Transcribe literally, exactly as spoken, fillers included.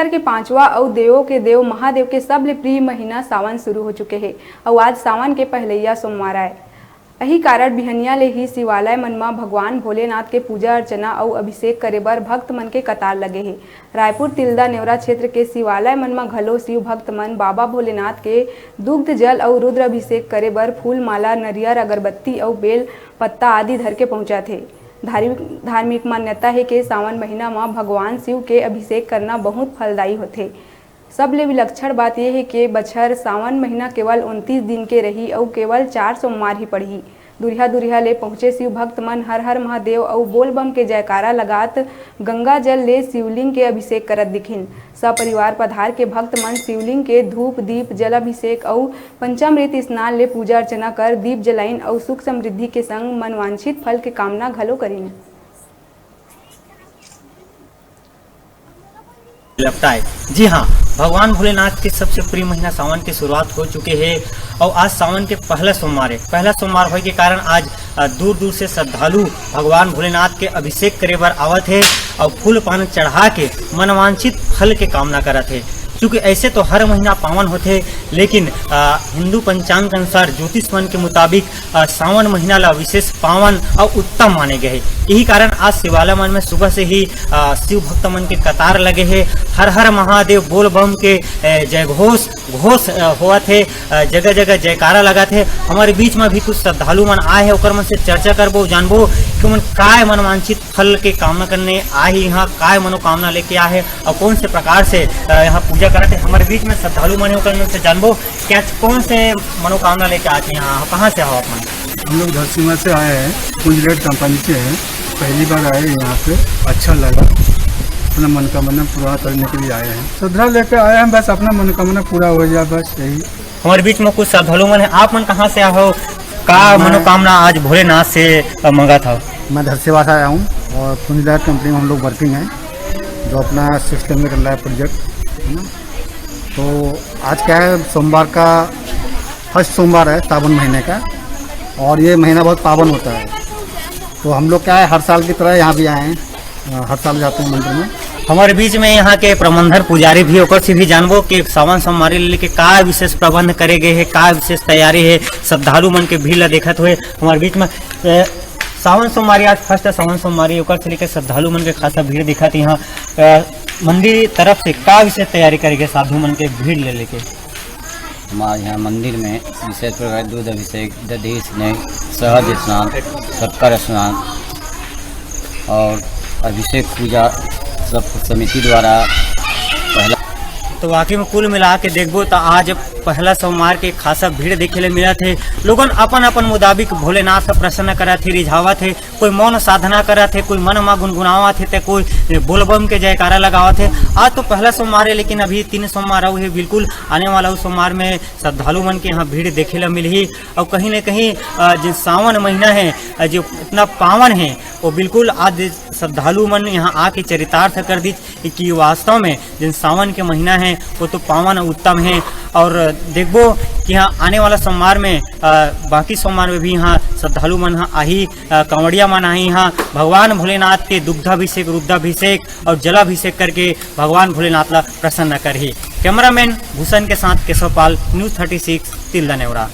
के पांचवा अउ देवों के देव महादेव के सबले प्रिय महीना सावन शुरू हो चुके हे अउ आज सावन के पहलैया सोमवार आय। यही कारण बिहनिया ले ही शिवालय मन म भगवान भोलेनाथ के पूजा अर्चना अउ अभिषेक करे बर भक्त मन के कतार लगे हे। रायपुर तिल्दा नेवरा क्षेत्र के शिवालय मन म घलो शिव भक्त मन बाबा भोलेनाथ के दुग्ध जल अउ रुद्र अभिषेक करे बर फूल माला, नरियर, अगरबत्ती अउ बेल पत्ता आदि धर के पहुंचत हे। धार्मिक, धार्मिक मान्यता हे के सावन महीना म भगवान शिव के अभिषेक करना बहुत फलदायी होथे। सबले विलक्षण बात ये हे के बछर सावन महीना केवल उनतीस दिन के रही अउ केवल चार सोमवार ही पड़ही। दुरिहा दुरिहा ले पहुंचे शिव भक्त मन हर हर महादेव अउ बोल बम के जयकारा लगात गंगा जल ले शिवलिंग के अभिषेक करत दिखिन। सपरिवार पधार के भक्त मन शिवलिंग के धूप, दीप, जलाभिषेक अउ पंचामृत स्नान ले पूजा अर्चना कर दीप जलाइन अउ सुख समृद्धि के संग मनवांछित फल के कामना घलो करिन। लगता है। जी हाँ, भगवान भोलेनाथ के सबसे प्रिय महीना सावन के शुरुआत हो चुके हे अउ आज सावन के पहला सोमवार हे। पहला सोमवार होए के कारण आज, अ, दूर दूर से श्रद्धालु भगवान भोलेनाथ के अभिषेक करे बर आवत हे अउ फूल पान चढ़ा के मनवांछित फल के कामना करत हे। क्योंकि ऐसे तो हर महीना पावन होथे, लेकिन, अ, हिंदू पंचांग के अनुसार, ज्योतिष मन के मुताबिक, अ, सावन महीना ला विशेष पावन अउ उत्तम माने गए हे। यही कारण आज शिवालय मन में सुबह से ही, अ, शिव भक्त मन के कतार लगे हे। हर हर महादेव बोल बम के, अ, जय घोष, घोष, अ, होवत हे। अ, जगह जगह जयकारा लगत हे। हमारे बीच में भी कुछ श्रद्धालु मन आए हे, ओकर मन से चर्चा करबो, जानबो कि ओमन काय मनवांछित फल के कामना करने आए हे, यहाँ काय मनोकामना लेके आए हे अउ कौन से प्रकार से, अ, यहाँ पूजा करत हे। हमारे बीच में श्रद्धालु मन हे, ओकर मन से जानबो कि आज कौन से मनोकामना लेके आए हे यहाँ, कहाँ से हो आप मन? हम लोग धरसीवा से आए हैं, कुंजलेट कंपनी से हैं। पहली बार आए यहाँ पे, अच्छा लगा, अपना मनोकामना पूरा करने के लिए आए हैं। श्रद्धा लेके आए हैं, बस अपना मनोकामना पूरा हो जाए, बस यही। हमारे बीच में कुछ श्रद्धालु मन हे, आप मन कहाँ से आए हो, का मैं मनोकामना आज भोलेनाथ से, अ, मंगत हो? मैं धरसीवा से आया हूँ और कुंजलेट कंपनी में हम लोग वर्किंग हैं, जो अपना सिस्टम में चल रहा है प्रोजेक्ट, है ना। तो आज क्या है, सोमवार का फर्स्ट सोमवार है सावन महीने का, और ये महीना बहुत पावन होता है। तो हम लोग क्या है, हर साल की तरह यहाँ भी आए हैं, अ, हर साल जाते हैं मंदिर में। हमारे बीच में यहाँ के प्रबंधन पुजारी भी, ओकर से भी जानबो कि सावन सोमवारी ले लेके का विशेष प्रबंध करे गए हे, का विशेष तैयारी हे। श्रद्धालु मन के भीड़ ला देखत हुए हमारे बीच में, अ, सावन सोमवारी आज फर्स्ट सावन सोमवारी, ओकर से लेके श्रद्धालु मन के खासा भीड़ दिखत हे यहाँ। अ, मंदिर तरफ से का विशेष तैयारी करे गए साधु मन के भीड़ ले लेके? हमारे यहाँ मंदिर में विशेष प्रकार दूध अभिषेक, दधि स्नेह, शहद स्नान, शक्कर स्नान और अभिषेक पूजा सब समिति द्वारा पहला। तो वाकई में कुल मिला के देखबो तो आज पहला सोमवार के खासा भीड़ देखे ले मिलत हे। लोगन अपन अपन मुताबिक भोलेनाथ से प्रसन्न करत हे, रिझावत हे। कोई मौन साधना करत हे, कोई मन म गुनगुनावत हे, ते कोई बोलबम के जयकारा लगावत हे। आज तो पहला सोमवार हे, लेकिन अभी तीन सोमवार अउ हे। बिल्कुल आने वाला उस सोमवार में श्रद्धालु मन के यहाँ भीड़ देखे ला मिलही। अउ कहीं न कहीं, अ, जो सावन महीना हे, अ, जो इतना पावन हे, वो बिल्कुल आज श्रद्धालु मन यहाँ आके चरितार्थ कर दीस कि वास्तव में जिन सावन के महीना हे, वो तो पावन उत्तम हे। और देखबो कि हाँ, आने वाला सोमवार में, अ, बाकी सोमवार में भी यहाँ श्रद्धालु मन ह आही, अ, कांवड़िया मन आही यहाँ भगवान भोलेनाथ के दुग्धाभिषेक, रुद्राभिषेक और जलाभिषेक करके भगवान भोलेनाथ ला प्रसन्न करही। कैमरामैन भूषण के साथ Keshav Pal, news thirty six, Tilda Neora.